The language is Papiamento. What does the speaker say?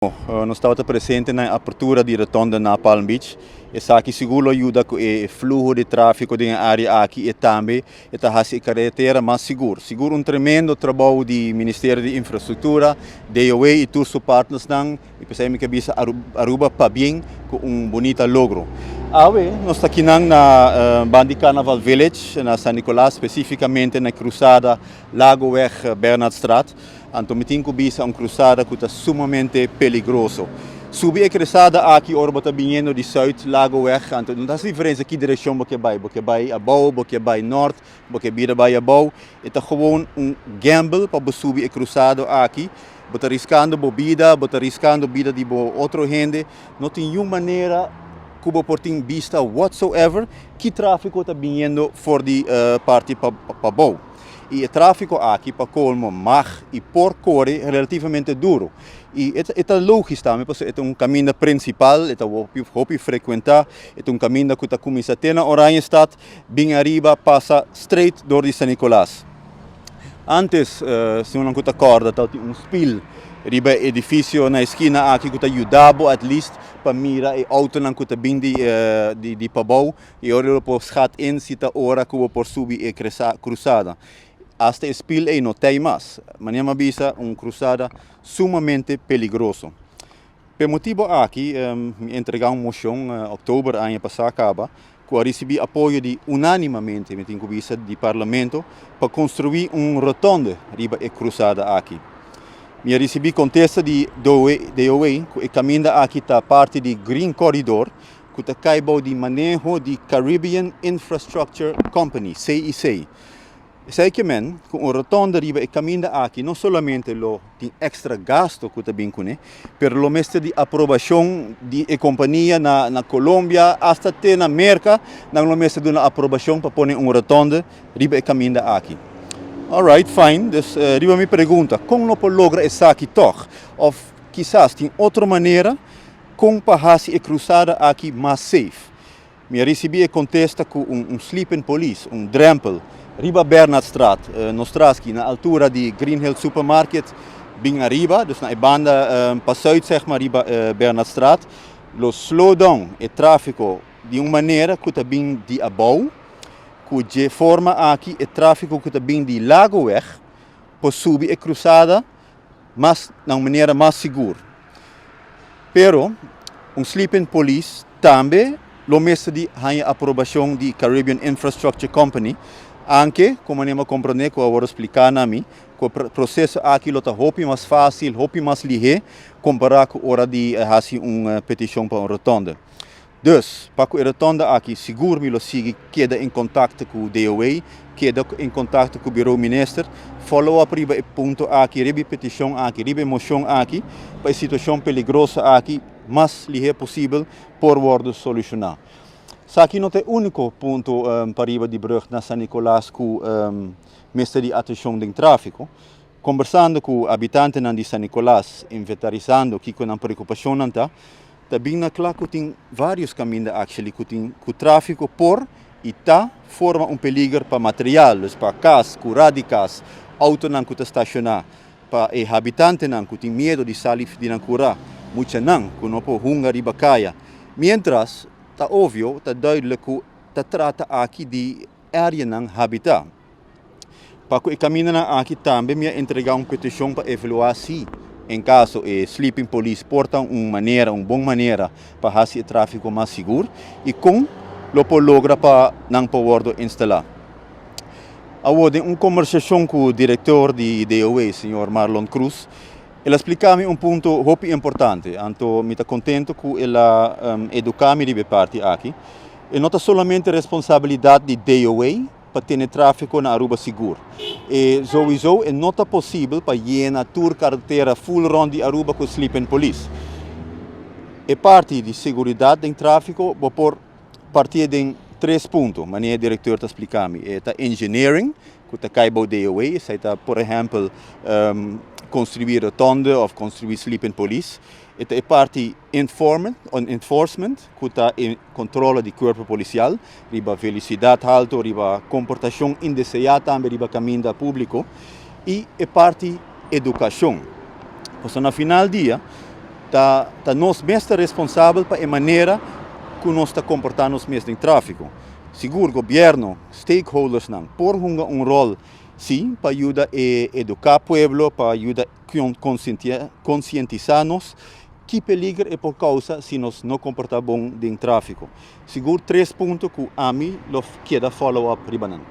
Nos tabata presente na e apertura di rotonda na Palm Beach. Esaki sigur lo yuda ku e fluho di tráfiko den e área aki i tambe e ta hasi e karetera mas sigur. Sigur un tremendo trabou di Ministerio di Infrastruktura, DOW i tur su partnersnan i p'esei mi ke bisa Aruba pabien ku un bunita logro. Awe nos ta kinan na banda di Carnaval Village na San Nicolas, spesífikamente na e krusada Lagoweg Bernardstraat. Anto mi tin ku bisa un krusada ku ta sumamente peligroso. Subi e kresada aki ora bo ta biniendo di Zuid Lagoweg, anto no ta hasi diferensia ki direkshon bo ke bai, bo ke bai abou, bo ke bai nort, bo ke bira bai abou, e ta gewoon un gamble pa bo subi e krusado aki, bo ta riskando bo bida, bo ta riskando bida di bo otro hende, no tin niun manera ku bo por tin bista whatsoever ki trafiko ta biniendo for di parti pabou. I e tráfiko aki pa kolmo mag i por kore relativamente duru. I e ta lógis tambe pasobra e ta un kaminda prinsipal, e ta hopi hopi frekuentá, e ta un kaminda ku ta kuminsá te na Oranjestad, bin ariba pasa straight dor di San Nicolas. Antes, si un ku ta kòrda, tabatin un spil riba e edifisio na e skina aki ku ta yuda bo at least pa mira e outonan ku ta bin di di pabou. E ora lo por schat in si ta ora cu bo por subi e cruzada. Hasta e spiel ey no tey mas. Manera mi a bisa, un cruzada sumamente peligroso. P'e motibo aki mi entrega un mocion october aña pasa caba cu a ricibi apoyo di unanimamente, mi tin cu bisa, di Parlamento pa construi un rotonde riba e cruzada aki. Mi a ricibi contesta di DOW cu e caminda aki ta parti di Green Corridor ku ta kai bou di maneho di Caribbean Infrastructure Company, CIC. Esei ke men ku un rotonda riba e kaminda aki no solamente lo tin èkstra gasto ku ta bin kuné, pero lo mester di aprobashon di e kompania na na Colombia asta te na Merka nan lo mester duna aprobashon pa pone un rotonda riba e kaminda aki. Alright, fine. Dus riba mi pregunta, kon lo por logra esaki tòg? Òf kisas tin otro manera? Kon pa hasi e krusada aki mas safe? Mi a risibí e kontesta ku un sleeping police, un drempel, riba Bernardstraat, nos traski, na altura di Green Hill Supermarket, bin ariba, dus na e banda pa zuid zeg maar riba Bernardstraat, lo slow down e tráfiko di un manera ku ta bin di abou, ku dje forma aki e tráfiko ku ta bin di Lagoweg por subi e krusada mas na un manera mas sigur. Pero un sleeping police tambe lo mester di haña aprobacion di Caribbean Infrastructure Company, anke cu manera mi a comprende cu a worde splica na mi cu e proceso aki lo ta hopi mas facil, hopi mas lihe compara cu ora di haci un peticion pa un rotonde. Dus, pa ku e rotonda aki sigur mi lo sigui keda en kontakto ku DOW, keda en kontakto ku Bureau Minister, follow up riba e punto aki, riba e petishon aki, riba e moshon aki, pa e situashon peligroso aki mas lihé posibel por wòrdu solushoná. Esaki no ta e úniko punto pariba di brùg na San Nicolas ku mester di atenshon den tráfiko. Kombersando ku abitantenan di San Nicolas, inventarisando kiko nan preokupashonnan ta, Ta bin na kla ku tin vários kaminda actually ku tin ku tráfiko por i ta forma un peliger pa material, dus pa kas, kurá di kas, outonan ku ta stashoná, pa e habitantenan ku tin miedu di sali di nan kurá, muchanan ku no por hunga riba kaya. Miéntras ta obvio, ta duidelijk ku ta trata aki di áreanan habitá. Pa ku e kamindanan aki tambe mi a entregá un petishon pa evaluá si en kaso e sleeping police por ta un manera, un bon manera pa hasi e tráfiko mas sigur i kon lo por logra pa nan por wòrdu instalá. Awor den un kombersashon ku direktor di DOW, señor Marlon Cruz, el a splika mi un punto hopi importante, anto mi ta kontento ku el a eduká mi riba e parti aki. E no ta solamente responsabilidat di DOW pa tene tráfiko na Aruba sigur. E souiso e no ta posibel pa yena tur karetera ful rònt di Aruba ku sleeping police. E parti di seguridat den tráfiko bo por partié den tres punto, manera e direkteur ta splika mi. E ta engineering, ku ta kai bou DOW, esei ta por ehèmpel konstruí rotonde òf konstruí sleeping police. E ta e parti enforcement, ku ta e kontrole di kuerpo polisial riba velosidat haltu, riba komportashon indeseá tambe riba kaminda públiko, i e parti edukashon. Pasobra na final dia, Ta nos mes ta responsabel pa e manera cu nos ta comporta nos mes den trafico. Sigur, gobierno, stakeholders nan por hunga un rol, si, pa yuda educa pueblo, pa yuda concientisa nos ki peliger e por causa si nos no comporta bon den trafico. Sigur tres punto cu ami lo keda follow up riba nan.